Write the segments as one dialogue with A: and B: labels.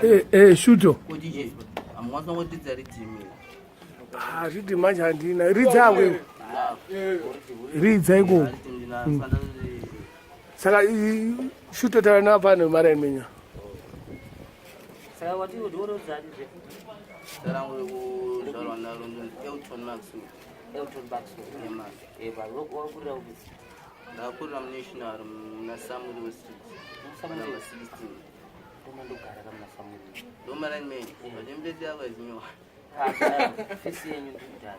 A: Eh, eh, shuto. Ah, riddim manje handina. Ridza hangu. Ridza ikoko. Saka shuto taura napano mara imenya.
B: Saka wati udiorodzani zve?
C: Elton Maxwell.
B: Elton Maxwell.
C: Yeah, man.
B: Eh, ba wakurira kupi?
C: Ndakakurira munational muna Samuriwo Street.
B: Samuriwo.
C: Number 16.
B: Ndoma ndogara kamuna Samuriwo.
C: Ndomara nimene. Vachimbeti yako izinyowa.
B: Fesi yenyu ndikudhara.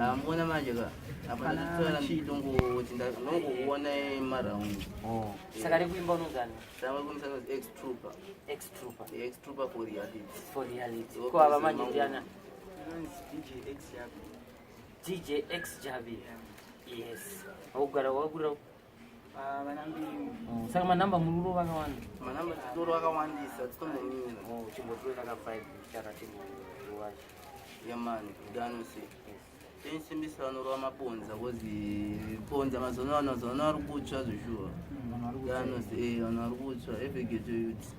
C: Ah, muona manje ka. Apa ndatotora ndongoti ndongokuona maraundi.
B: Oh. Saka rekuimba unonzani?
C: Saka kumusana ex trooper.
B: Ex trooper.
C: Ex trooper for reality.
B: For reality.
C: Oh,
B: Ko ava manje
C: mangu.
B: ndiana?
D: DJ X Jabi.
B: DJ X Jabi. Yes. Wakugara wakurira.
D: Vanambi
B: Oh, saka manhamba muri kurova akawanda.
C: Manamba titoro akawandisa titombomira.
B: Oh, chimbotora ka 5 chara chimborova.
C: Yamani, dano se. Tensimbisa vanorova mabonza kozi bonza mazuva ano mazuva ano ari kutsva zveshuwa. Dano se, eh, vanhu vari kutsva every youth.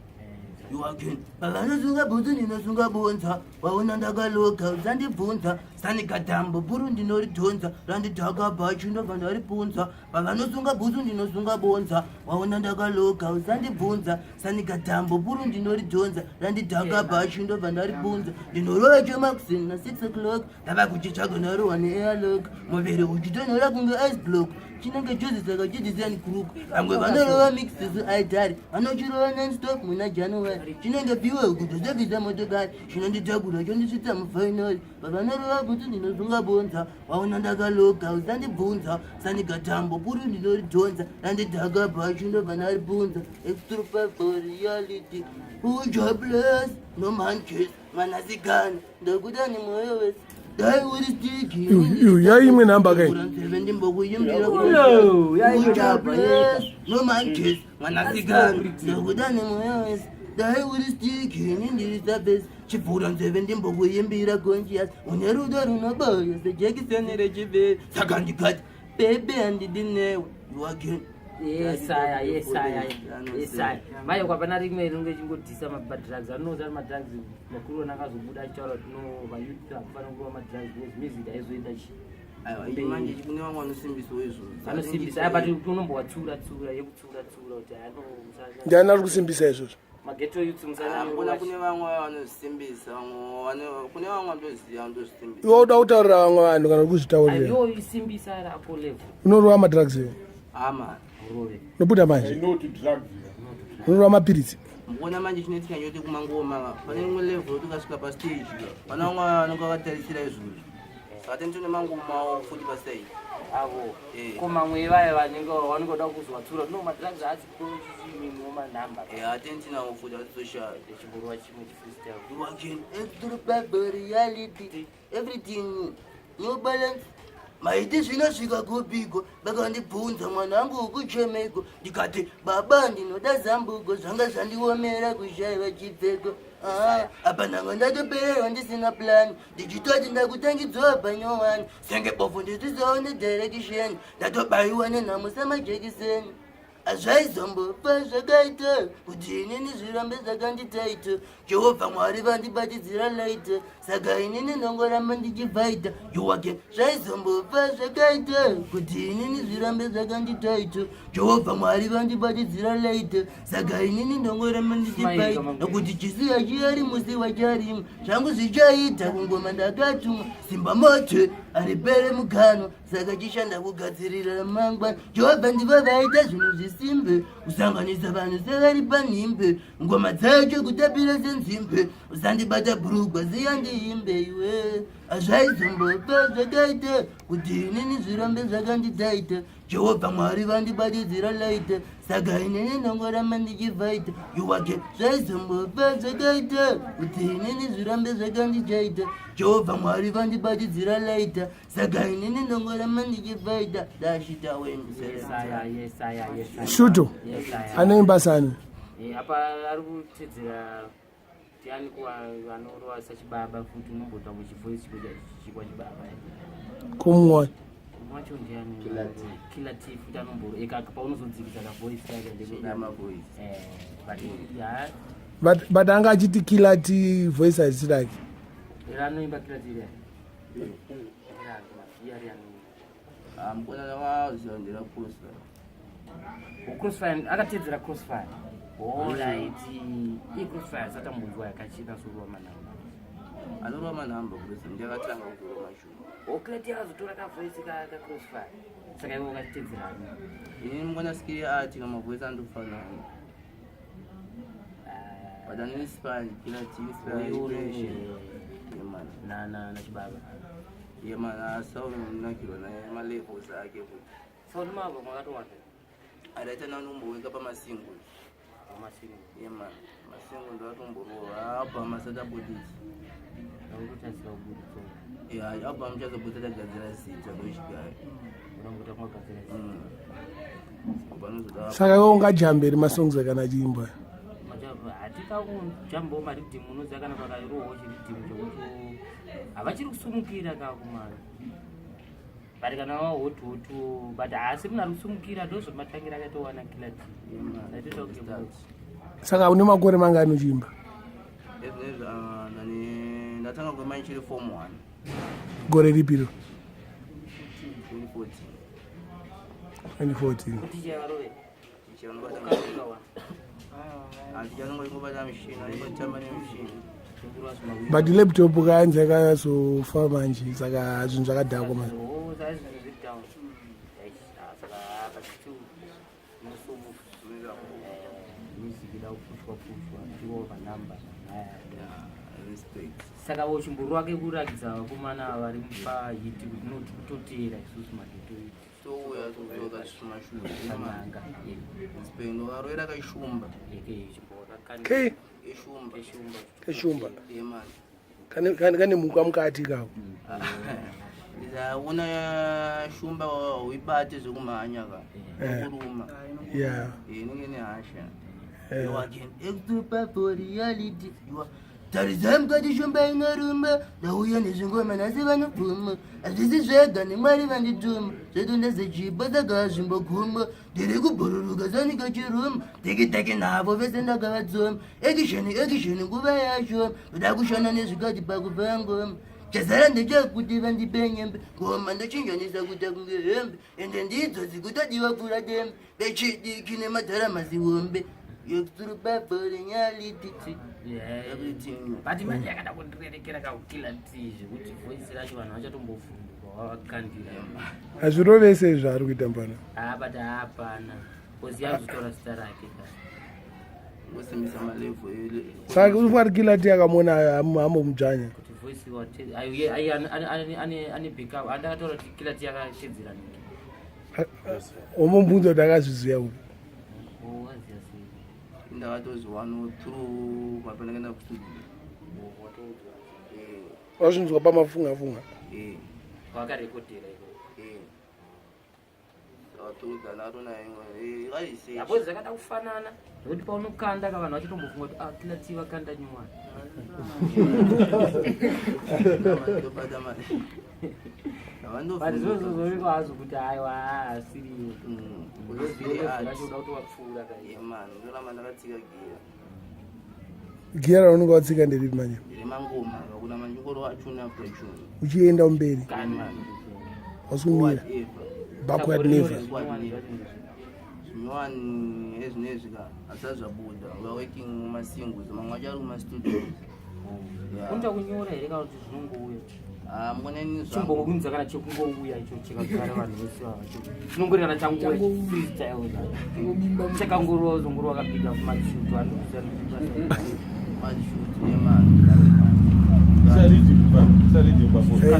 C: You again. Pavanosunga bhutsu ndinosunga bonza waona ndakaloka usandibvunza sanikatambo bhuru ndinoridhonza randidhaka bhachi ndobva ndaripunza pavanosunga bhutsu ndinosunga bonza waona ndakaloka usandibvunza sanikatambo bhuru ndinoridhonza randidhaka bhachi ndobva ndaripunza ndinorova chemakuseni na 6 o'clock ndava kuchitsvaga ndarohwa neairlock muviri uchitonhora kunge ice block chinenge juzi saka chidzisani crook vamwe vanorova mixes aitari vanochirova nonstop muna January chinenge fuel kutosevhisa motokari chinonditakura chondisvitsa mufinal pavanorova kuti ndinosunga bonza waona ndakaloka usandibvunza sanigatambo puri ndinoridhonza randidhaka bhachi ndobva ndaripunza extra for reality ujobless no manches mwanasikana ndakuda nemwoyo wese dai uri stick
A: Iyo yaimwe nhamba kai.
C: nzeve ndimbokuimbira
B: No, yaimwe nhamba,
C: ujobless no manches mwanasikana ndakuda nemwoyo wese dai uri stick ini ndiri surface chivhura nzeve ndimbokuimbira conscious une rudo runobaya sejekiseni rechiveri saka ndikati baby handidi newe you again
B: Yesaya, yesaya, yesaya. Mai kwapana rimwe rinenge chingodhisa madrugs. Anoza ari madrugs makuru ona akazobuda achitaura kuti no vayouth havafanira kurova madrugs because music haizoenda chi.
C: Aiwa, ichi manje kune vamwe vanosimbisawo izvozvo
B: Anosimbisa aya but unombowatsura tsura yekutsura tsura kuti ano
A: Ndiani ari kusimbisa izvozvo?
B: mageto youth musana.
C: Kuna kune vamwe vanozvisimbisa vamwe kune vamwe vandoziva vanotozvisimbisa.
A: Iwe uda kutaurira vamwe vanhu kana kuzvitaurira.
B: Ayo isimbisa rako level.
A: Unorova madrugs iwe.
C: Ama
B: Urove.
A: Unobuda manje. Unorova mapiritsi.
C: Mukuona manje chinoitika nyoti kumangoma pane rimwe level yoti ukasvika pastage pane vamwe vanenge vakatarisira izvozvo saka tene tine mangomawo futi paside
B: Avo.
C: Eh.
B: Ko mamwe vaya vanenge vanenge voda kuzowatsura no madrugs haasi kuimimwo manhamba.
C: Atene tinawo futi atitoshaya.
B: Chimborova chimwe chifreestyle.
C: You again extra reality everything new balance maiti zvinosvika kupiko vakandibvunza mwana wangu ukuchemeko ndikati baba ndinoda zambuko zvanga zvandiomera kushaiva chipfeko. Ah, apa ndanga ndatopererwa ndisina plan ndichitoti ndakutangidzwa panyowani senge bofu ndisisaone direction ndatobayiwa nenhamo samajekiseni hazvaizombofa zvakaita kuti inini zvirambe zvakanditaita Jehovha Mwari vandibatidzira light saka inini ndongoramba ndichivhaita yuwake zvaizombofa zvakaita kuti inini zvirambe zvakanditaita Jehovha Mwari vandibatidzira light saka inini ndongoramba ndichivhaita nokuti chisi hachiyari musi wacharimwa zvangu zvichaita kungoma ndakatumwa simba mote haripere mukano saka chishanda kugadzirira ramangwana Jehovha ndivo vaita zvinhu zvisimbe kusanganisa vanhu sevari panhimbe ngoma dzacho kutapira senzimbe usandibata bhurugwa ziya ndiimbe iwe hazvaizombofa zvakaita kuti inini zvirambe zvakanditaita Jehovha Mwari vandibatidzira light saka inini ndongoramba ndichivhaita yuwake zvaizombofa zvakaita kuti inini zvirambe zvakandichaita Jehovha Mwari vandibatidzira light saka inini ndongoramba ndichivhaita dashita
B: Yesaya, yesaya, yesaya.
A: Shuto.
B: Yesaya.
A: Anoimba sani.
B: Eh, apa ari kutedzera tiani kuva vanorova sachibaba futi unomboita kuchivoice chikwa chibaba.
A: Kumwa.
B: Wacho ndiani?
C: Killer T.
B: Killer T futi anomboro ekaka paunozodzikisa ka voice kake ndekuda.
C: Mavoice.
B: Eh, but yeah,
A: But anga achiti Killer T voice haisi rake.
B: era anoimba Killer T riya. Era iya riya anoimba.
C: Mukona ndakaziva ndira Crossfire.
B: Crossfire akatedzera Crossfire. Alright. Iye Crossfire asati ambonzwa yakachina sorova manhamba.
C: Anorova manhamba Crossfire ndiye akatanga kuzorova mashuma.
B: Oh, Killer T akazotora ka voice ka Crossfire. Saka iwe wakachitedzera ani?
C: Ini mukona skill art kamavoice andofanana. But anoinspire Killer T inspire
B: Uyu
C: inspiration. Yeah man.
B: na chibaba.
C: Yeah man, asaunakirwa naye malevels ake futi.
B: Sound mavo makatowanda.
C: Adaita nanomboweka pamasingles.
B: Masingo.
C: Yeah man, masingle ndo atomborova album asati abudisa.
B: Akutasira kubudisa.
C: Yeah, album chazobudisa tagadzira zita ndochigaya.
B: Unongoita kumagadzira.
C: Panozoda
A: Saka iwe ungajamberi masongs akana achiimba?
B: Hatikajambawo maridhimu, unoziva kana pakarohwa chiridhimu chekuti havachiri kusumukira kakumana, but kana wahototo, but haasi munhu ari kusumukira, ndozvematangira akatowana Killer T. Aitoita kunge munhu.
A: Saka une makore mangani uchiimba?
C: Ezvinezvi nani ndatanga kuimba ndichiri form 1.
A: Gore ripiro?
C: 2014.
A: 2014.
B: Kuti chavarove.
C: Tichanobata
B: Ukawa.
C: handichanongobata mushini, anongotamba nemushini.
A: But laptop kaanzi yakazofa manje, saka zvinhu zvakadhakwa manje.
B: Oh, zvinhu zviri down. Eish, ah, saka apa still unosumuka. Music ida kupushwa pushwa, tiwo panamba.
C: Respect.
B: Saka uchimburu wake kurakidza vakomana vari pahiti kuti no, tikutoteera isusu mageto.
C: Touya todzoka mashure.
B: Kananga.
C: Respect, ndokaroera kashumba.
A: Ke?
C: Keshumba.
A: Keshumba.
C: Yeah man.
A: Kane mhuka mukati kako.
C: Ona shumba uibate zvekumhanya ka, kuruma. Inenge nehasha. You again extra for reality. You are tarisai mukati, shumba inorumba, ndauya nezvingoma nhasi, vanobvuma hazvisi zvega, nemwari vandituma, zvedu ndezvechipo, saka zvimboguma, ndiri kubhururuka sanika chiruma, tekiteki navo vese ndakavatsoma, action action, nguva yacho ndoda kushanda nezvikati pakubva ngoma, chazara ndechekuti vandipe nyembe, ngoma ndochinjanisa kuita kunge hembe, ende ndidzo dzikutodiwa pfuura dembe, vechidiki nemadhara mazihombe, yekuturupaporenyality everything.
B: But manje yakada kundirerekera kakuKiller T zvekuti voice racho vanhu vachatombovhunduka wavakandira.
A: Hazvirovese zvaari kuita mbana.
B: Ah, but hapana kozi yazotora zita rake ka.
C: Ngosimbisa malevel.
A: Saka uri kuti Killer T akamuona amomudzvanya?
B: Kuti voice ane backup, andakataura kuti Killer T akatedzera niki.
A: Omomubvunza kuti akazviziva kupi.
B: Waziya sei?
C: Ndakatoziwano through mapandakaenda kustudio.
B: Watoudzwa?
A: Wazvinzwa pamafunga funga?
B: Wakarekodhera iko?
C: Akatoudza natona imwe kaise.
B: Apo zvakada kufanana zvekuti paunokanda ka, vanhu vachitombofunga kuti ah, Killer T vakanda nyuwani.
C: Ndobata mari.
B: But zvozvo zvoriko hazvo kuti aiwa, asiriyo racho uda kuti wapfuura kai.
C: Yeah man, ndoramba ndakatsika giya.
A: Giya raunenge watsika nderipi manje?
C: Ndiri mangoma kakuna manjingoro achuna after chuna.
A: Uchienda mberi?
C: Man.
A: Wasikumira?
C: Whatever.
A: Backward never.
C: Zvinyowani ezvinezvi ka asati zvabuda. We are working mumasingles, mamwe acho ari kumastudios. Yeah.
B: Unoita kunyora here kana kuti zvinongouya?
C: Ah, mukoneni zvangu.
B: Chimbongokunza kana chekungouya icho chikagara vanhu vese vavacho chinongori kana changouya freestyle chakangorova, uzongorova wakabika kumashoot anokuza.
C: Mashoot, yeah man.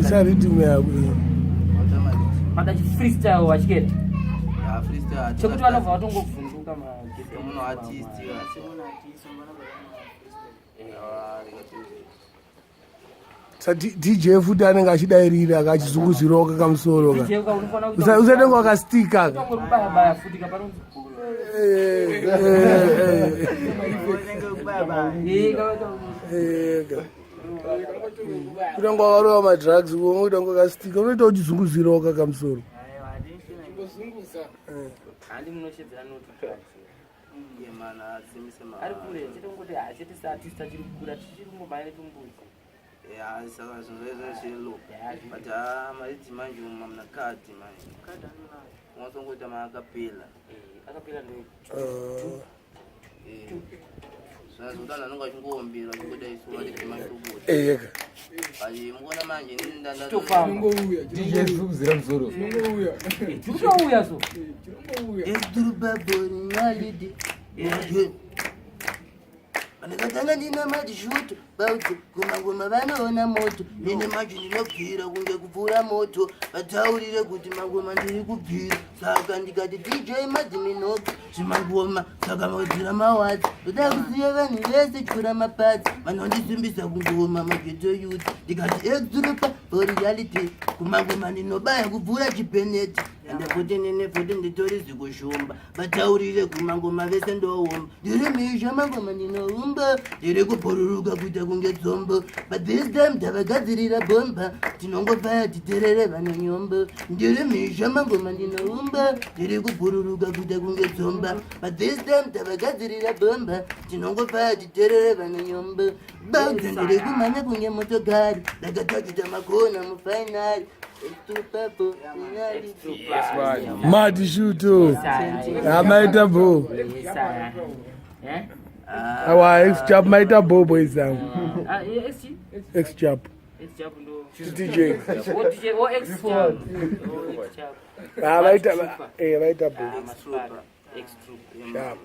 A: Isa rhythm yako.
B: Pada chifreestyle wachikera.
C: Yeah, freestyle.
B: Chekuti vanobva vatongovhunduka.
C: Semunhu artist, yeah.
D: Semunhu artist, vanobva
C: Yeah,
A: Sa DJ futi anenge achidairira akachizunguzirawo kakamusoro ka. Usatenga wakastika ka.
B: Kubaya futi kapanonzi.
D: Unenge kubaba.
A: Ka. Kutange wakarova madrugs, unoita kunge wakastika, unoita uchizunguzirawo kakamusoro.
B: Handi munoshedzera noti
C: Yeah, man, asimise ma.
B: ari kure chete kungoti hachete seartist achiri kukura tichiri kungomhanya netumbudzi.
C: Yeah, saka zvinhu zvese zvilo.
B: Yeah, zviri.
C: But ah, maridzi manje uma muna kadi manje. Ungasongoita maakapela.
B: Eh, akapera ndo.
C: Eh. Zvona vanhu vanonga vachingoombera vachingoda isu maridzi manje tobuda.
A: Eyeka.
C: But mukuona manje inini ndanda
B: Tofamba.
E: DJ zukuzira musoro.
B: Tirikutouya so.
C: Estrubaboriality. Ndakatanga ndina madishuto bauti kumangoma vanoona moto nene manje ndinobvira kunge kupfuura moto vataurire kuti mangoma ndiri kubvira saka ndikati DJ madiminoki zvimangoma saka mawedzera mawadzi ndoda kusiya vanhu vese tyura mapatsi vanondisimbisa kungoma mageto youth ndikati extrupa for reality kumangoma ndinobaya kupfuura chipeneti ende futi nene futi nditori zikushumba vataurire kumangoma vese ndoumba ndiri mhizha mangoma ndinoumba ndiri kubhururuka kuita kunge dzombo but this time tavagadzirira bhomba tinongobvaya titerere vanonyombo ndiri mhizha mangoma ndinoumba ndiri kubhururuka kuita kunge dzomba but this time tavagadzirira bhomba tinongobvaya titerere vanonyombo badza ndiri kumhanya kunge motogari ndakatachita makona mufainari.
A: Mati shuto. Amaita bo. Awa ex chap maita bo boys angu. Ex chap. DJ. Ah, vaita eh vaita bo. Sharp.